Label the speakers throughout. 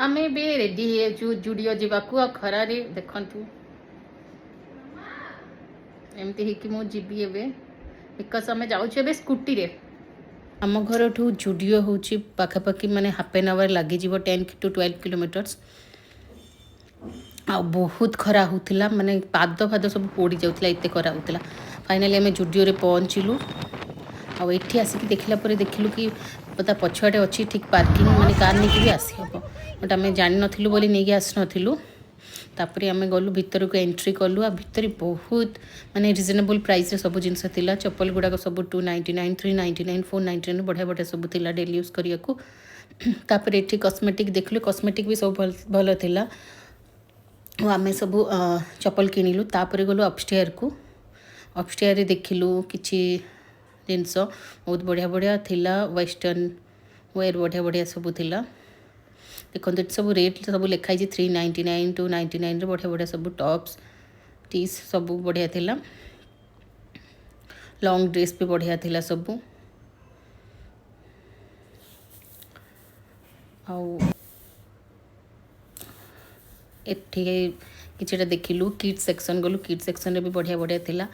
Speaker 1: ଆମେ ଏବେ ରେଡ଼ି ହେଇଯାଇଛୁ ଜୁଡ଼ିଓ ଯିବାକୁ। ଆଉ ଖରାରେ ଦେଖନ୍ତୁ, ଏମିତି ହେଇକି ମୁଁ ଯିବି ଏବେ, because ଆମେ ଯାଉଛୁ ଏବେ ସ୍କୁଟିରେ। ଆମ ଘରଠୁ ଜୁଡ଼ିଓ ହେଉଛି ପାଖାପାଖି ମାନେ ହାଫ୍ ଆନ୍ ଆୱାର ଲାଗିଯିବ, 10 ଟୁ 12 କିଲୋମିଟର୍ସ। ଆଉ ବହୁତ ଖରା ହେଉଥିଲା, ମାନେ ପାଦ ଫାଦ ସବୁ ପୋଡ଼ି ଯାଉଥିଲା, ଏତେ ଖରା ହେଉଥିଲା। ଫାଇନାଲି ଆମେ ଜୁଡ଼ିଓରେ ପହଞ୍ଚିଲୁ। ଆଉ ଏଠି ଆସିକି ଦେଖିଲା ପରେ ଦେଖିଲୁ କି ତା ପଛଆଡ଼େ ଅଛି ଠିକ୍ ପାର୍କିଂ, ମାନେ କାର୍ ନେଇକି ବି ଆସିହେବ। ବଟ୍ ଆମେ ଜାଣିନଥିଲୁ ବୋଲି ନେଇକି ଆସିନଥିଲୁ। ତାପରେ ଆମେ ଗଲୁ ଭିତରକୁ, ଏଣ୍ଟ୍ରି କଲୁ। ଆଉ ଭିତରେ ବହୁତ ମାନେ ରିଜନେବଲ୍ ପ୍ରାଇସ୍ରେ ସବୁ ଜିନିଷ ଥିଲା। ଚପଲ ଗୁଡ଼ାକ ସବୁ 299, 399, 499, ବଢ଼ିଆ ବଢ଼ିଆ ସବୁ ଥିଲା ଡେଲି ୟୁଜ୍ କରିବାକୁ। ତାପରେ ଏଠି କସ୍ମେଟିକ୍ ଦେଖିଲୁ, କସ୍ମେଟିକ୍ ବି ସବୁ ଭଲ ଭଲ ଥିଲା। ଆଉ ଆମେ ସବୁ ଚପଲ କିଣିଲୁ। ତାପରେ ଗଲୁ ଅପଷ୍ଟେୟାରକୁ। ଅପଷ୍ଟେୟାରରେ ଦେଖିଲୁ କିଛି ଜିନିଷ, ବହୁତ ବଢ଼ିଆ ବଢ଼ିଆ ଥିଲା। ୱେଷ୍ଟର୍ଣ୍ଣ ୱେର୍ ବଢ଼ିଆ ବଢ଼ିଆ ସବୁ ଥିଲା। ଦେଖନ୍ତୁ, ଏଠି ସବୁ ରେଟ୍ ସବୁ ଲେଖା ହେଇଛି, 399, 299ରେ ବଢ଼ିଆ ବଢ଼ିଆ ସବୁ ଟପ୍ସ, ଟିସ୍ ସବୁ ବଢ଼ିଆ ଥିଲା। ଲଙ୍ଗ୍ ଡ୍ରେସ୍ ବି ବଢ଼ିଆ ଥିଲା ସବୁ। ଆଉ ଏଠି କିଛିଟା ଦେଖିଲୁ। କିଡ୍ ସେକ୍ସନ୍ ଗଲୁ, କିଡ୍ ସେକ୍ସନ୍ରେ ବି ବଢ଼ିଆ ବଢ଼ିଆ ଥିଲା।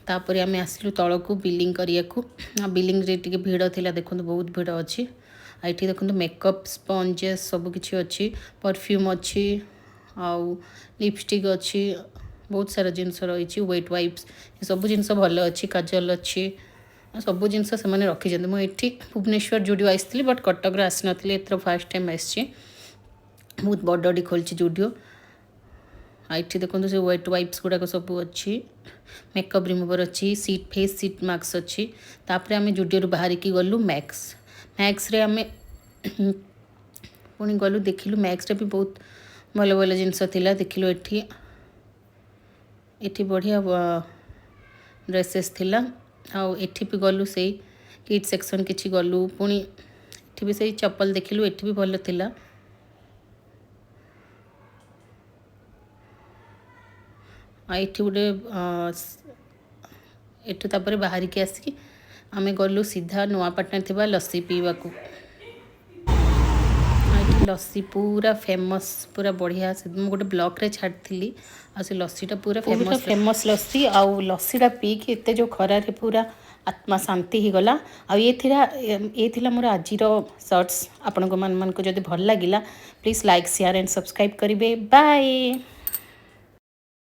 Speaker 1: ତାପରେ ଆମେ ଆସିଲୁ ତଳକୁ ବିଲିଂ କରିବାକୁ। ଆଉ ବିଲିଂରେ ଟିକେ ଭିଡ଼ ଥିଲା, ଦେଖନ୍ତୁ ବହୁତ ଭିଡ଼ ଅଛି। ଆଉ ଏଠି ଦେଖନ୍ତୁ, ମେକଅପ୍ ସ୍ପଞ୍ଜେସ୍ ସବୁ କିଛି ଅଛି, ପରଫ୍ୟୁମ୍ ଅଛି ଆଉ ଲିପଷ୍ଟିକ୍ ଅଛି, ବହୁତ ସାରା ଜିନିଷ ରହିଛି। ୱେଟ୍ ୱାଇପ୍ସ, ସବୁ ଜିନିଷ ଭଲ ଅଛି। କାଜଲ ଅଛି, ସବୁ ଜିନିଷ ସେମାନେ ରଖିଛନ୍ତି। ମୁଁ ଏଠି ଭୁବନେଶ୍ୱର ଜୁଡ଼ିଓ ଆସିଥିଲି, ବଟ୍ କଟକରେ ଆସିନଥିଲି। ଏଥର ଫାର୍ଷ୍ଟ ଟାଇମ୍ ଆସିଛି। ବହୁତ ବଡ଼ଟି ଖୋଲିଛି ଜୁଡ଼ିଓ। ଆଉ ଏଠି ଦେଖନ୍ତୁ, ସେ ୱେଟ୍ ୱାଇପ୍ସ ଗୁଡ଼ାକ ସବୁ ଅଛି, ମେକଅପ୍ ରିମୁଭର୍ ଅଛି, ଫେସ୍ ସିଟ୍ ମାସ୍କ ଅଛି। ତାପରେ ଆମେ ଜୁଡ଼ିଓରୁ ବାହାରିକି ଗଲୁ ମ୍ୟାକ୍ସ। ମ୍ୟାକ୍ସରେ ଆମେ ପୁଣି ଗଲୁ, ଦେଖିଲୁ। ମ୍ୟାକ୍ସରେ ବି ବହୁତ ଭଲ ଭଲ ଜିନିଷ ଥିଲା। ଦେଖିଲୁ ଏଠି, ଏଠି ବଢ଼ିଆ ଡ୍ରେସେସ୍ ଥିଲା। ଆଉ ଏଠି ବି ଗଲୁ, ସେଇ କିଡ୍ ସେକ୍ସନ୍ କିଛି ଗଲୁ। ପୁଣି ଏଠି ବି ସେଇ ଚପଲ ଦେଖିଲୁ, ଏଠି ବି ଭଲ ଥିଲା। ଆଉ ଏଠି ଗୋଟେ ଏଠୁ ତାପରେ ବାହାରିକି ଆସିକି ଆମେ ଗଲୁ ସିଧା ନୂଆପାଟଣା ଥିବା ଲସି ପିଇବାକୁ। ଆଉ ଏଠି ଲସି ପୁରା ଫେମସ୍, ପୁରା ବଢ଼ିଆ। ସେ ମୁଁ ଗୋଟେ ବ୍ଲଗ୍ରେ ଛାଡ଼ିଥିଲି। ଆଉ ସେ ଲସିଟା ପୁରା ଫେମସ୍ ଫେମସ୍ ଲସି। ଆଉ ଲସିଟା ପିଇକି ଏତେ ଯେଉଁ ଖରାରେ ପୁରା ଆତ୍ମା ଶାନ୍ତି ହେଇଗଲା। ଆଉ ଏ ଥିଲା ମୋର ଆଜିର ସର୍ଟସ୍। ଆପଣଙ୍କ ମାନଙ୍କୁ ଯଦି ଭଲ ଲାଗିଲା, please like, share and subscribe କରିବେ। ବାଏ।